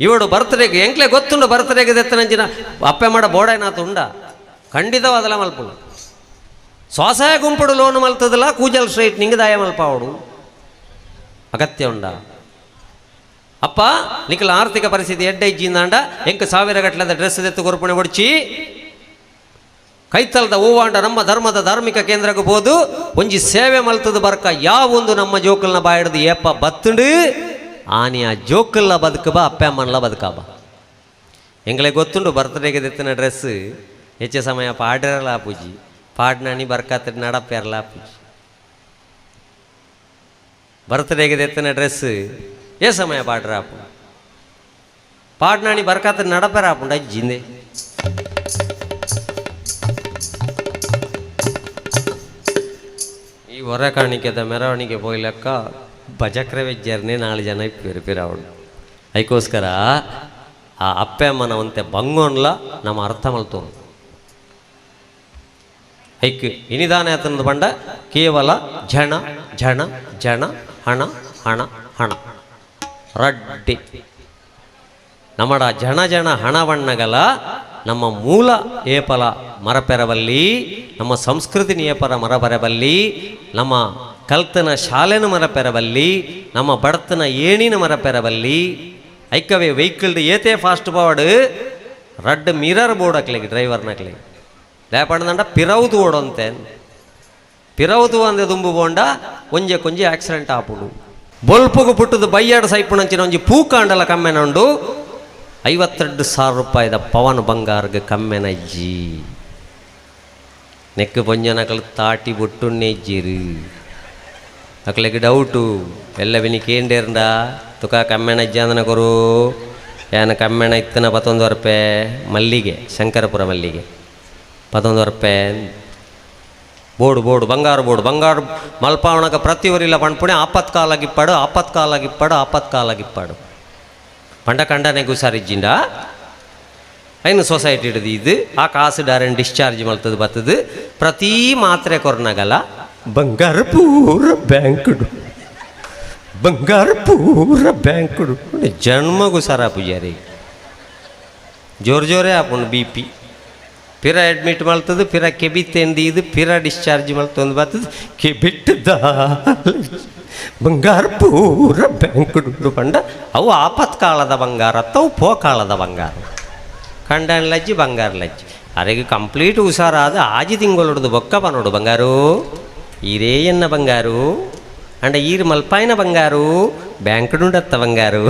ಇವಡು ಬರ್ತ್ಡೇಗೆ ಎಂಕ್ಲೆ ಗೊತ್ತುಂಡು ಬರ್ತ್ಡೇಗೆ ದೆತ್ತನಂಚಿನ ಅಪ್ಪೆ ಮಾಡ ಬೋಡೈನಾತ ಉಂಡ ಖಂಡಿತವಾದಲ ಮಲ್ಪುಂಡು. ಸ್ವಸಹಾಯ ಗುಂಪುಡು ಲೋನ್ ಮಲ್ತದಲ್ಲ ಕೂಜಲ್ ಸ್ಟ್ರೈಟ್ನಿಂಗ್ ದಾಯ ಮಲ್ಪಾವಡು ಅಗತ್ಯ ಉಂಡ. ಅಪ್ಪ ನಿಖಲ ಆರ್ಥಿಕ ಪರಿಸ್ಥಿತಿ ಎಡ್ಡ ಇಜ್ಜಿಂದಾಂಡ ಎಂಕ್ ಸಾವಿರ ಗಟ್ಟಲೆದ ಡ್ರೆಸ್ ದೆತ್ತು ಕೊರ್ಪಣೆ ಒಡಿಚಿ ಕೈತಲ್ದ ಹೂವಾಂಡ ನಮ್ಮ ಧರ್ಮದ ಧಾರ್ಮಿಕ ಕೇಂದ್ರಕ್ಕೆ ಪೋದು ಒಂಜಿ ಸೇವೆ ಮಲ್ತದ ಬರ್ಕ ಯಾವೊಂದು ನಮ್ಮ ಜೋಕಲ್ನ ಬಾಯಿಡ್ದು ಏಪ ಬತ್ತುಂಡು ಆನಿ ಆ ಜೋಕಲ್ನ ಬದುಕಬ ಅಪ್ಪ ಅಮ್ಮನ್ಲ ಬದುಕಬ. ಎಂಗ್ಲೆ ಗೊತ್ತುಂಡು ಬರ್ತ್ಡೇಗೆ ದೆತ್ತಿನ ಡ್ರೆಸ್ ಹೆಚ್ಚ ಸಮಯ ಪಾಡ್ರಲ ಪೂಜಿ ಪಾಡ್ನಾನಿ ಬರ್ಕಾತ ನಡಪೇರಲ ಪೂಜಿ ಬರ್ತ್ಡೇಗೆ ದೆತ್ತಿನ ಡ್ರೆಸ್ ఏ ಸಮಯ ಪಾಡ್ರಾಪು ಪಾಡ್ನಾನಿ ಬರ್ಕಾತ ನಡಪೇರಾಪುಂಡ ಅಜ್ಜಿಂದೆ. ಈ ಹೊರ ಕಾಣಿಕೆದ ಮೆರವಣಿಗೆ ಪೋಯ್ಲಕ್ಕ ಭಜಕ್ರೆ ವೆಜ್ಜರ್ನೇ ನಾಲ್ಕು ಜನ ಇಪ್ಪಿರು ಪಿರಾವಡು. ಅದಕ್ಕೋಸ್ಕರ ಆ ಅಪ್ಪೆ ಅಮ್ಮನ ಒಂತೆ ಬಂಗೋನ್ಲ ನಮ್ಮ ಅರ್ಥ ಮಲ್ತೋನು. ಐಕ್ ಇನಿದಾನ ಆತನದ ಬಂಡ ಕೇವಲ ಝಣ ಝಣ ಝಣ ಹಣ ಹಣ ಹಣ ರಡ್ಡಿ ನಮ್ಮಡ ಜನ ಜನ ಹಣ ಬಣ್ಣಗಲ ನಮ್ಮ ಮೂಲ ಏಪಲ ಮರಪೆರವಲ್ಲಿ, ನಮ್ಮ ಸಂಸ್ಕೃತಿ ಏಪರ ಮರಬರಬಲ್ಲಿ, ನಮ್ಮ ಕಲ್ತನ ಶಾಲೆನ ಮರಪೆರವಲ್ಲಿ, ನಮ್ಮ ಬಡತನ ಏಣಿನ ಮರಪೆರವಲ್ಲಿ. ಐಕವೇ ವೆಹಿಕಲ್ ಏತೇ ಫಾಸ್ಟ್ ಪವಾಡು ರಡ್ಡ್ ಮಿರರ್ ಬೋರ್ಡ್ ಅಕ್ಲಿಗೆ ಡ್ರೈವರ್ನಕ್ಲಿಗೆ ಲೇಪಂಡ ಪಿರವು ಓಡಂತೆ ಪಿರವು ಅಂದೆ ದುಂಬು ಬೋಂಡ ಒಂಜೆ ಕೊಂಜೆ ಆಕ್ಸಿಡೆಂಟ್ ಆಪುಡು. ಬೊಲ್ಪುಗು ಪುಟ್ಟದು ಬೈಯಾಡ ಸೈಪುಣಂಚಿನ ಒಂಜಿ ಪೂಕಾಂಡಲ ಕಮ್ಮೆನಂಡು 52,000 ರೂಪಾಯಿದ ಪವನ್ ಬಂಗಾರ್ಗ್ ಕಮ್ಮೆನಜ್ಜಿ ನೆಕ್ಕು ಪೊಂಜನಕಲು ತಾಟಿ ಬೊಟ್ಟುನ್ನೆಜ್ಜಿರು ಅಕ್ಲೆಗ್ ಡೌಟು ಎಲ್ಲ ವಿನಿ ಕೇಂಡೇರ್ಂಡ ತುಕ ಕಮ್ಮೆನಜ್ಜಿ ಅಂದನ ಕೊರು ಯಾನ ಕಮ್ಮೆಣ ಇತ್ತನ ಪತ್ತೊಂದು ರೂಪಾಯಿ ಮಲ್ಲಿಗೆ ಶಂಕರಪುರ ಮಲ್ಲಿಗೆ ಪತ್ತೊಂದು ರೂಪಾಯಿ ಬೋಡು ಬೋಡು ಬಂಗಾರ ಬೋಡು ಬಂಗಾರ ಮಲ್ಪಾವಣಕ ಪ್ರತಿಯೊರಿಲ್ಲ ಪಣ್ಪುಣೆ ಆಪತ್ಕಾಲಾಗಿಪ್ಪಾಡು ಆಪತ್ಕಾಲಾಗಿಪ್ಪಾಡು ಆಪತ್ಕಾಲಾಗಿಪ್ಪಾಡು ಪಂಡ ಕಂಡನೆ ಗುಸಾರಿಜ್ಜಿಂಡ ಐನು ಸೊಸೈಟಿ ಹಿಡಿದು ಇದು ಆ ಕಾಸು ಡಾರೆನ್ ಡಿಸ್ಚಾರ್ಜ್ ಮಲ್ತದು ಬತ್ತದು ಪ್ರತಿ ಮಾತ್ರೆ ಕೊರ್ನಗಲ ಬಂಗಾರ ಪೂರ ಬ್ಯಾಂಕ್ಡು ಬಂಗಾರ ಪೂರ ಬ್ಯಾಂಕ್ಡು ಜನ್ಮ ಗುಸಾರ ಪೂಜಾರಿ ಜೋರು ಜೋರೇ ಆಪುಂಡು ಬಿ ಪಿ ಪಿರ ಅಡ್ಮಿಟ್ ಮಲ್ತದು ಪಿರ ಕೆಬಿ ಇದು ಪಿರ ಡಿಸ್ಚಾರ್ಜ್ ಮಲ್ತೊಂದು ಬತ್ತದು ಕೆಬಿಟ್ಟು ಬಂಗಾರ ಪೂರ ಬ್ಯಾಂಕ್ಡು ಪಂಡ ಅವು ಆಪತ್ಕಾಲದ ಬಂಗಾರ ಅವು ಪೋಕಾಲದ ಬಂಗಾರ ಕಂಡನ್ ಲಜ್ಜಿ ಬಂಗಾರ ಲಜ್ಜಿ ಅರೆಗೆ ಕಂಪ್ಲೀಟ್ ಹುಷಾರಾದ ಆಜಿ ತಿಂಗಳೊಡ್ದು ಬೊಕ್ಕ ಪನೋಡು ಬಂಗಾರು ಈರೇ ಎನ್ನ ಬಂಗಾರು ಅಂಡ ಈರು ಮಲ್ಪಾಯಿನ ಬಂಗಾರು ಬ್ಯಾಂಕ್ಡುಂಡತ್ತ ಬಂಗಾರು.